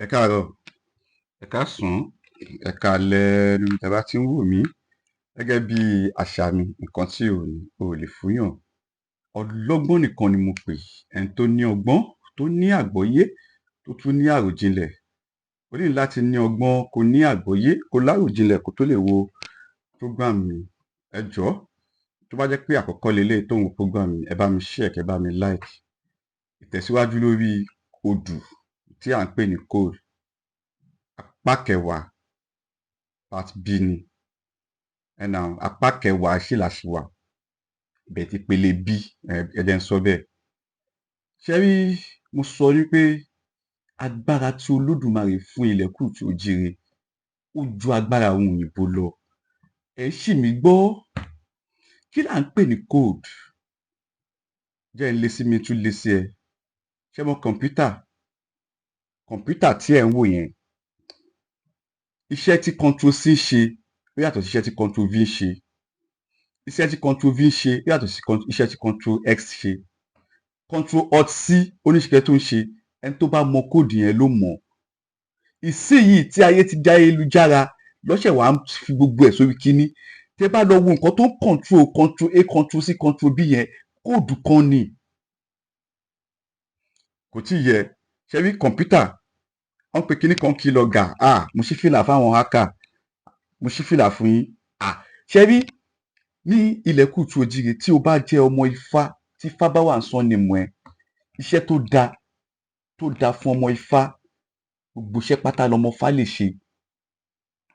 Ẹ káàárọ̀, ẹ káàsán, ẹ káalẹ́ níbi tẹ́ bá ti ń wò mí. Gẹ́gẹ́ bí àṣà mi, nǹkan tí ò ní o ò lè fúnyàn. Ọlọ́gbọ́n nìkan ni mo pè, ẹni tó ní ọgbọ́n, tó ní àgbọ́yé, tó tún ní àròjinlẹ̀. O ní láti ní ọgbọ́n, kó ní àgbọ́yé, kó láròjinlẹ̀ kó tó lè wo program mi. Ẹ jọ̀ọ́, tó bá jẹ́ pé àkọ́kọ́ leléyìí tó ń wo program mi, ẹ bá mi share, kẹ́ bá mi like. Ìtẹ̀síwájú lórí odù tí à ń pè ní code. Apá kẹwàá, part B ni. And now, apá kẹwàá ṣì la ṣì wà. But ìpele B, ẹ jẹ́ n sọ bẹ́ẹ̀. Ṣé rí, mo sọ wípé agbára tí Olódùmarè fún ilẹ̀ káàárọ̀ oòjíire, ó ju agbára àwọn òyìnbó lọ. Ẹ ṣì mí gbọ́. Kí là ń pè ní code? Jẹ́ n lé sí mi tún lé sí ẹ. Ṣé ẹ mọ kọ̀mpútà? Kọ̀mpútà tí ẹ̀ ń wò yẹn, iṣẹ́ tí control C ń ṣe, ó yàtọ̀ sí iṣẹ́ tí control V ń ṣe. Iṣẹ́ tí control V ń ṣe, ó yàtọ̀ sí iṣẹ́ tí control X ṣe. Control alt C, ó ní iṣẹ́ tó ń ṣe. Ẹni tó bá mọ code yẹn ló mọ̀. Ìsinyìí tí ayé ti di ayélujára lọ́sẹ̀ wá ń fi gbogbo ẹ̀ sórí kíní. Tẹ́ bá lọ wo nǹkan tó ń control control A, control C, control B yẹn, code kan ni. Kò tíì yẹ. Ṣé rí kọ̀mpútà? Wọ́n pe kíní kan keylogger. Ah, mo ṣí fìlà fáwọn hacker. Mo ṣí fìlà fún yín. Ah, ṣé rí ní ilẹ̀ káàárọ̀ oòjíire, tí o bá jẹ́ ọmọ Ifá, tí Ifá bá wà ń sọ ní mọ̀ ẹ́, iṣẹ́ tó da fún ọmọ Ifá, gbogbo iṣẹ́ pátá lọmọ Ifá lè ṣe.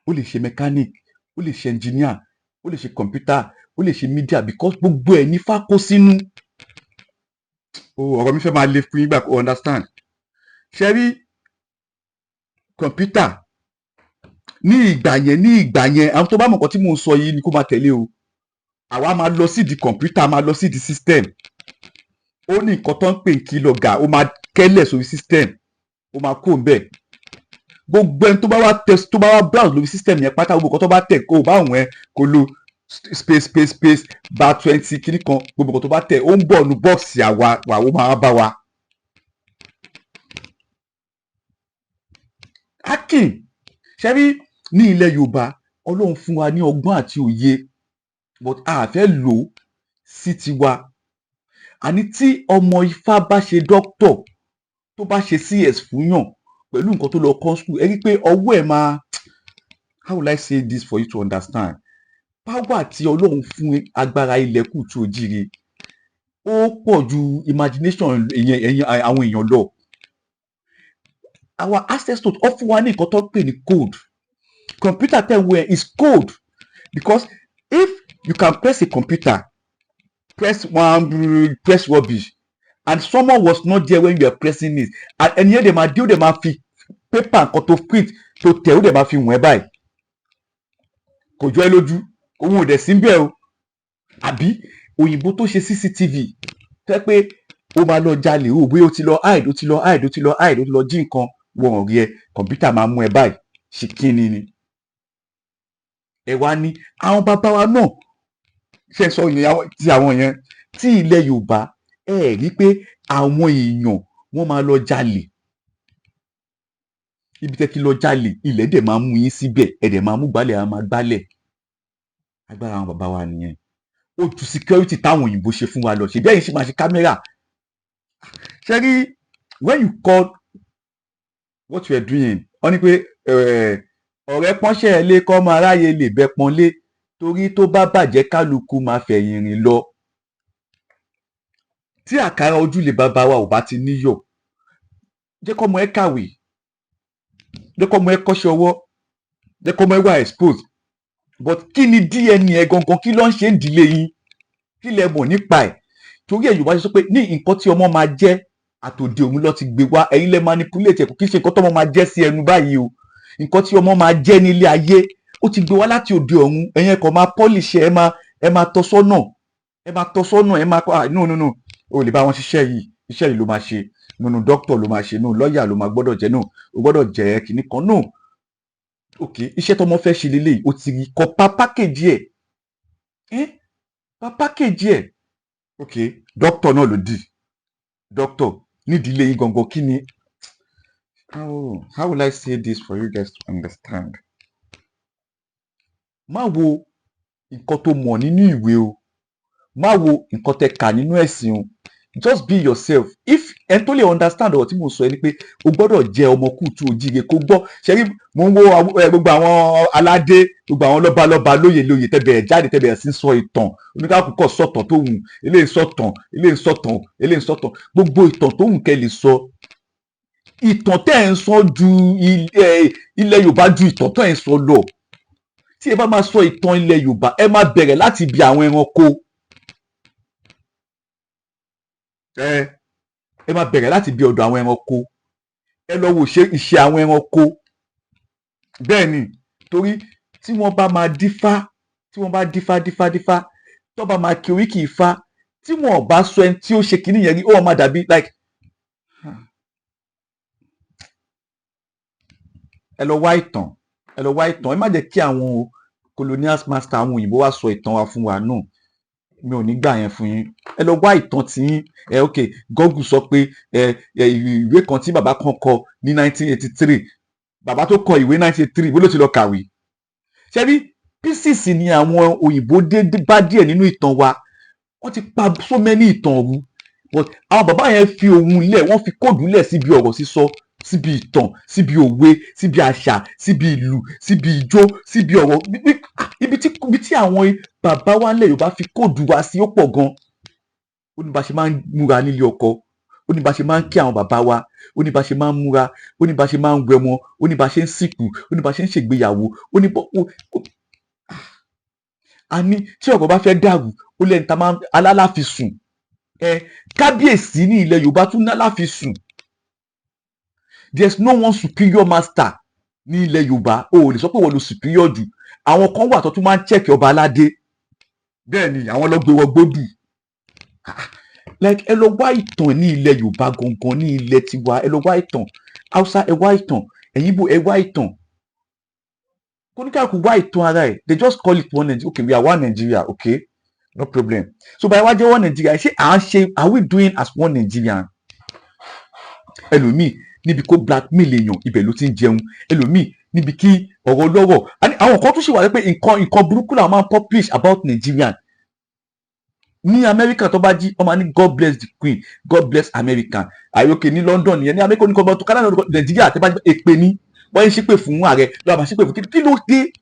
Ó lè ṣe mechanic, ó lè ṣe engineer, ó lè ṣe computer, ó lè ṣe media, because gbogbo ẹ̀ ní Ifá kó sínú. O ọ̀rọ̀ mi fẹ́ máa le fún yín gbà kó understand. Ṣé rí kọ̀mpútà ní ìgbà yẹn, ní ìgbà yẹn, àwọn tó bá mọ̀ nǹkan tí mò ń sọ yìí ni kó máa tẹ̀lé o. Àwa máa lọ sídìí kọ̀mpútà, máa lọ sídìí system. Ó ní nǹkan tó ń pè ní keylogger. Ó máa kẹ́lẹ̀ sórí system, ó máa kó ń bẹ̀. Gbogbo ẹni tó bá wá tẹ, tó bá wá browse lórí system yẹn pátá, gbogbo nǹkan tó bá tẹ̀, kó o bá wọ̀n ẹ́, kó lo space space space bar 20 kíní kan, gbogbo nǹkan tó bá tẹ̀, ó ń bọ̀ nu box àwa wà, ó máa bá wa. Hacking, ṣe rí ní ilẹ̀ Yorùbá, Ọlọ́run fún wa ní ọgbọ́n àti òye, but a fẹ́ lò ó sí tiwa. Àní tí ọmọ Ifá bá ṣe doctor, tó bá ṣe CS fún yàn pẹ̀lú nǹkan tó lọ kọ́ school, ẹ rí i pé ọwọ́ ẹ̀ máa, how will I say this for you to understand? Power tí Ọlọ́run fún agbára ilẹ̀ káàárọ̀ oòjíire, ó pọ̀ ju imagination ẹ̀yìn àwọn èèyàn lọ. Our ancestors, ó fún wa ní nǹkan tó ń pè ní code. Computer tẹ̀ ń wò yẹn is code, because if you can press a computer, press one, press rubbish, and someone was not there when you were pressing it, and ẹni yẹn dẹ̀ máa dé, ó dẹ̀ máa fi paper nǹkan tó print, tó tẹ̀, ó dẹ̀ máa fi wọ̀n ẹ́ báyìí, kò jọ ẹ́ lójú, òun ò dẹ̀ sí bẹ́ẹ̀ o. Àbí òyìnbó tó ṣe CCTV, tẹ́ pé ó máa lọ jalè o, bóyá ó ti lọ hide, ó ti lọ hide, ó ti lọ hide, ó ti lọ jí nǹkan, wọn ò rí ẹ, kọ̀ǹpútà máa mú ẹ báyìí ṣì kíni ni. Ẹ wá ní àwọn bàbá wa náà ṣe sọ yẹn ti àwọn yẹn tí ilẹ̀ Yorùbá, ẹ rí pé àwọn èèyàn wọ́n máa lọ jalè. Ibi tẹ́ ti lọ jalè, ilẹ̀ dẹ̀ máa mú yín síbẹ̀, ẹ dẹ̀ máa mú gbálẹ̀, á máa gbálẹ̀. Agbára àwọn bàbá wa nìyẹn. Ó ju security táwọn òyìnbó ṣe fún wa lọ. Ṣèbí ẹ̀yin ṣe máa ṣe camera. Ṣé rí, when you call what you are doing, wọ́n ní pé ọ̀rẹ́ pọ́nṣẹ́ lé kọ́mọ aráyé lè bẹ́ pọ́nlé, torí tó bá bàjẹ́, kálukú máa fẹ̀yìn rìn lọ. Tí àkàrà ojúlé bàbá wa ò bá ti níyọ̀, jẹ́ kọ́mọ ẹ kàwé, jẹ́ kọ́mọ ẹ kọ́ṣẹ́ ọwọ́, jẹ́ kọ́mọ ẹ wà expose. But kí ni DNA ẹ gangan? Kí ló ń ṣe ń dílé yín? Kí lẹ mọ̀ nípa ẹ̀? Torí ẹ̀ Yorùbá ṣe sọ pé ní nǹkan tí ọmọ máa jẹ́, àtòdì òun ló ti gbé wá. Ẹ̀yin lẹ manipulate ẹ̀. Kò kí ṣe nǹkan tọ́mọ máa jẹ́ sí ẹnu báyìí o. Nǹkan tí ọmọ máa jẹ́ nílé ayé, ó ti gbé wá láti òde ọ̀run. Ẹ̀yin ẹ̀kọ́ máa polish ẹ̀, ẹ máa tọ́ sọ́nà, ẹ máa tọ́ sọ́nà, ẹ máa kọ́. Ah, no, no, no, o lè bá wọn ṣiṣẹ́ yìí, iṣẹ́ yìí ló máa ṣe. No, no, doctor ló máa ṣe. No, lọ́ọ̀yà ló máa gbọ́dọ̀ jẹ́. No, o gbọ́dọ̀ jẹ́ kinní kan. No, ok, iṣẹ́ tọmọ fẹ́ ṣe lélẹ́yìí, o ti rí kọ pa package ẹ̀, ẹ́ pa package ẹ̀. Ok, doctor náà ló dì doctor nídìílé yín gangan. Kí ni How will I say this for you guys to understand? Má wo nǹkan tó mọ̀ nínú ìwé o, má wo nǹkan tẹ́ kà nínú ẹ̀sìn o, just be yourself. If ẹni tó lè understand ọ̀rọ̀ tí mo sọ ẹ ni pé o gbọ́dọ̀ jẹ́ ọmọ kùtù òjíire kó gbọ́. Ṣe rí, mo ń wo gbogbo àwọn aládé, gbogbo àwọn lọ́balọ́ba, lóyè lóyè, tẹ́ bẹ̀rẹ̀ jáde, tẹ́ bẹ̀rẹ̀ sí sọ ìtàn. Oníkàkùn kọ̀ sọ̀tàn tó wù, eléyìí sọ̀tàn, eléyìí sọ̀tàn, eléyìí sọ̀tàn, gbogbo ìtàn tó wù kẹ́ lè sọ. Ìtàn tẹ́ ẹ̀ ń sọ ju ilẹ̀ Yorùbá, ju ìtàn tẹ́ ẹ̀ ń sọ lọ. Tí ẹ bá máa sọ ìtàn ilẹ̀ Yorùbá, ẹ máa bẹ̀rẹ̀ láti ibi àwọn ẹranko. Ẹ máa bẹ̀rẹ̀ láti ibi ọ̀dọ̀ àwọn ẹranko. Ẹ lọ wo ṣe ìṣe àwọn ẹranko. Bẹ́ẹ̀ ni, torí tí wọ́n bá máa dífá, tí wọ́n bá dífá dífá dífá, tó bá máa kí oríkì Ifá, tí wọ́n ò bá sọ ẹni tí ó ṣe kinní yẹn rí, ó máa dàbí like. Ẹ lọ wá ìtàn, ẹ lọ wá ìtàn. Ẹ má jẹ́ kí àwọn colonial master, àwọn òyìnbó wá sọ ìtàn wa fún wa náà. Mi ò ní gbà yẹn fún yín. Ẹ lọ wá ìtàn tiyín. Ẹ ok, Google sọ pé ẹ ìwé kan tí bàbá kan kọ ní 1983. Bàbá tó kọ ìwé 1983, bó ló ti lọ kàwé? Ṣé rí, pieces ni àwọn òyìnbó dé bá díẹ̀ nínú ìtàn wa. Wọ́n ti pa so many ìtàn rú, but àwọn bàbá yẹn fi ohun lẹ̀, wọ́n fi code lẹ̀ síbi ọ̀rọ̀ sísọ, síbi ìtàn, síbi òwe, síbi àṣà, síbi ìlú, síbi ìjó, síbi ọ̀rọ̀. Ibi tí àwọn bàbá wa ńlẹ̀ Yorùbá fi code wa sí, ó pọ̀ gan. Ó ní bá ṣe máa ń múra nílé ọkọ, ó ní bá ṣe máa ń kí àwọn bàbá wa, ó ní bá ṣe máa ń múra, ó ní bá ṣe máa ń wẹ wọn, ó ní bá ṣe ń sìnkú, ó ní bá ṣe ń ṣègbéyàwó, ó ní bọ́ a ní tí ọ̀rọ̀ bá fẹ́ dàrú, ó lẹ́ni tá máa alálàfisùn. Ẹ kábíyèsí ní ilẹ̀ Yorùbá tún ní aláfisùn. There is no one superior master ní ilẹ̀ Yorùbá. O ò lè sọ pé wọ́n lo superior jù. Àwọn kan wà tó tún máa ń check ọba aládé. Bẹ́ẹ̀ ni, àwọn lọ gbé wọ gbódù. Like, ẹ lọ wá ìtàn ní ilẹ̀ Yorùbá gangan, ní ilẹ̀ tiwa. Ẹ lọ wá ìtàn Haúsá, ẹ wá ìtàn ẹ̀yin Ìgbò, ẹ wá ìtàn. Kóníkàkù wá ìtàn ara ẹ̀. They just call it one Nigeria. Okay, we are one Nigeria, okay, no problem. So báyìí wá jẹ́ one Nigeria, ṣé à ń ṣe, are we doing as one Nigerian? Ẹlòmíì níbi kó blackmail èèyàn, ibẹ̀ ló ti ń jẹun. Ẹlòmíì níbi kí ọ̀rọ̀ lọ́rọ̀. Àwọn kan tún ṣì wà pé nǹkan burúkú làwọn máa ń publish about Nigerian ní Amẹ́ríkà. Tó bá jí, wọ́n máa ní, "God bless the Queen, God bless America." Àyòkè ní London nìyẹn, ní Amẹ́ríkà ní kọ́ńtò, Canada, Nàìjíríà àti èpè ní wọ́n ń ṣépè fún ààrẹ lọ́wọ́, máa ṣépè fún. Kí ló dé?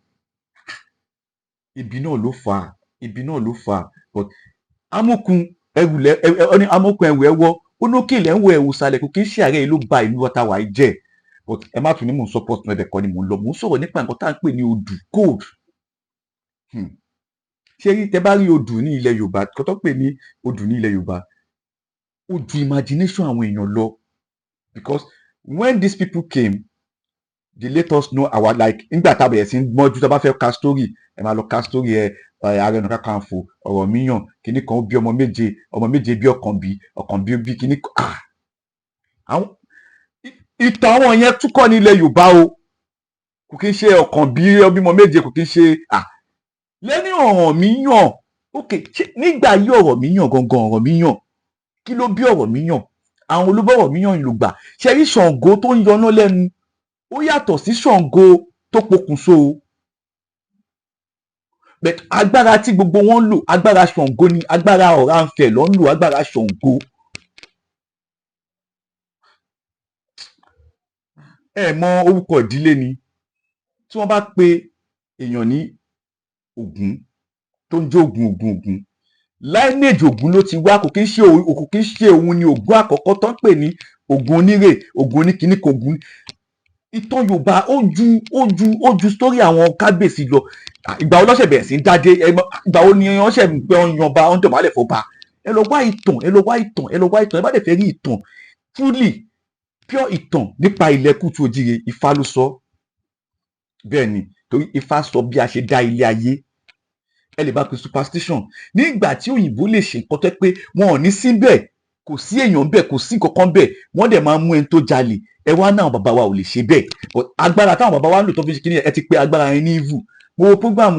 Ibi náà ló fà á, ibi náà ló fà á. But amúkun ẹrù lẹ ẹ ní, amúkun ẹrù ẹ wọ, ó ní òkè ilẹ̀ ń wo ẹ̀wù sàlẹ̀, kò kí ń ṣe ààrẹ yìí ló ba ìlú wa yìí jẹ́. But ẹ má tún ní mò ń support ẹ̀bẹ̀ kọ́ ni mò ń lọ. Mò ń sọ̀rọ̀ nípa nǹkan tá à ń pè ní odù, code. Ṣé rí, tẹ bá rí odù ní ilẹ̀ Yorùbá, kó tó pè ní odù ní ilẹ̀ Yorùbá, ó ju imagination àwọn èèyàn lọ, because when these people came, they let us know our, like, nígbà tá a bẹ̀rẹ̀ sí ń gbọ́njú, tá a bá fẹ́ ka story, ẹ máa lọ ka story. Ẹ Ààrẹ Ọ̀nà Kakanfò, Ọ̀rànmíyàn, kinní kan, ó bí ọmọ méje, ọmọ méje bí Ọ̀kànbí, Ọ̀kànbí bí kinní kan. Ah, àwọn ìtàn àwọn yẹn tún kọ́ ní ilẹ̀ Yorùbá o. Kò kí ń ṣe Ọ̀kànbí ọbímọ méje, kò kí ń ṣe lẹ́ni Ọ̀rànmíyàn. Ok, ṣé nígbà yí Ọ̀rànmíyàn gangan, Ọ̀rànmíyàn, kí ló bí Ọ̀rànmíyàn? Àwọn olóbọ̀ Ọ̀rànmíyàn ló gbà. Ṣe rí Ṣàngó tó ń yọná lẹ́nu, ó yàtọ̀ sí Ṣàngó tó pokùnso o. But agbára tí gbogbo wọn ń lò, agbára Ṣàngó ni, agbára Ọ̀rànfẹ̀ ló ń lò, agbára Ṣàngó. Ẹ mọ orúkọ ìdílé ni. Tí wọ́n bá pe èèyàn ní Ògún, tó ń jẹ́ Ògún, Ògún, Ògún, lineage Ògún ló ti wá. Kò kí ń ṣe òun ni Ògún àkọ́kọ́ tó ń pè ní Ògún onírè, Ògún oníkíní kan, Ògún. Ìtàn Yorùbá ó ju story àwọn kábíyèsí lọ. Ìgbà wo lọ́sẹ̀ bẹ̀rẹ̀ sí ń dádé? Ìgbà wo ni wọ́n ṣẹ̀ ń pẹ́ wọ́n yan ọba, wọ́n dọ̀bálẹ̀ fọba? Ẹ lọ wá ìtàn, ẹ lọ wá ìtàn, ẹ lọ wá ìtàn. Ẹ bá dẹ̀ fẹ́ rí ìtàn truly pure, ìtàn nípa ilẹ̀ kùtù òjìrè, Ifá ló sọ. Bẹ́ẹ̀ ni, torí Ifá sọ bí a ṣe dá ilé ayé. Ẹ lè bá pe superstition. Nígbà tí òyìnbó lè ṣe nǹkan tó pé wọn ò ní síbẹ̀, kò sí èèyàn bẹ́ẹ̀, kò sí nǹkan kan bẹ́ẹ̀, wọ́n dẹ̀ máa mú ẹni tó jalè. Ẹ wá náà, bàbá wa ò lè ṣe bẹ́ẹ̀, but agbára táwọn bàbá wa ń lò tó fi ṣe kíní, ẹ ti pé agbára yẹn ní evil. Mo wo program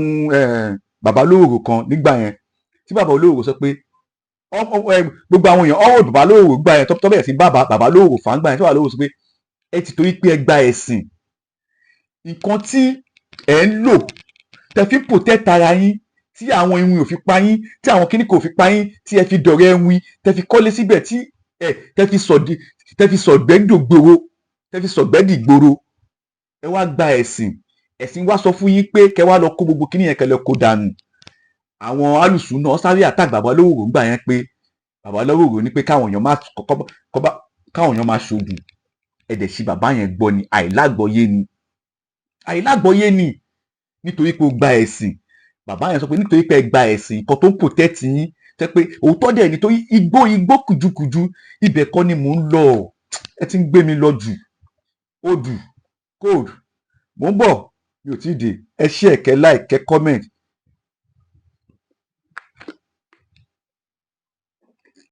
bàbá olówòrò kan nígbà yẹn, tí bàbá olówòrò sọ pé gbogbo àwọn èèyàn ọ̀rọ̀ bàbá olówòrò gbà yẹn, tó bẹ̀rẹ̀ sí bàbá olówòrò fà ń gbà yẹn, tí bàbá olówòrò sọ pé Ẹ ti torí pé ẹ gba ẹ̀sìn, nǹkan tí ẹ ń lò tẹ fi ń protect ara yín, tí àwọn iwin ò fi pa yín, tí àwọn kíní kò fi pa yín, tí ẹ fi dọ̀rẹ́ ẹwin, tẹ fi kọ́lé síbẹ̀, tí ẹ tẹ fi sọ̀dí, tẹ fi sọ̀gbẹ́ dògbòro, tẹ fi sọ̀gbẹ́ dìgboro. Ẹ wá gba ẹ̀sìn, ẹ̀sìn wá sọ fún yín pé kẹ wá lọ kó gbogbo kíní yẹn, kẹ lọ kó dànù. Àwọn alùsùn náà sáré attack bàbá Olówòrò ńgbà yẹn pé bàbá Olówòrò ní pé káwọn èèyàn má káwọn èèyàn má ṣoògùn. Ẹ dẹ̀ ṣì bàbá yẹn gbọ́ ni. Àìlágbọ́yé ni, àìlágbọ́yé ni. Nítorí pé o gba ẹ̀sìn, bàbá yẹn sọ pé nítorí pé ẹ gba ẹ̀sìn, nǹkan tó ń protect yín tẹ́ pé òótọ́ dẹ̀, nítorí igbó igbó kùjukùju, ibẹ̀ kọ́ ni mò ń lọ. Ẹ ti ń gbé mi lọ jù. Odù code, mò ń bọ̀, mi ò tí ì dé. Ẹ share, kẹ́ like, kẹ́ comment.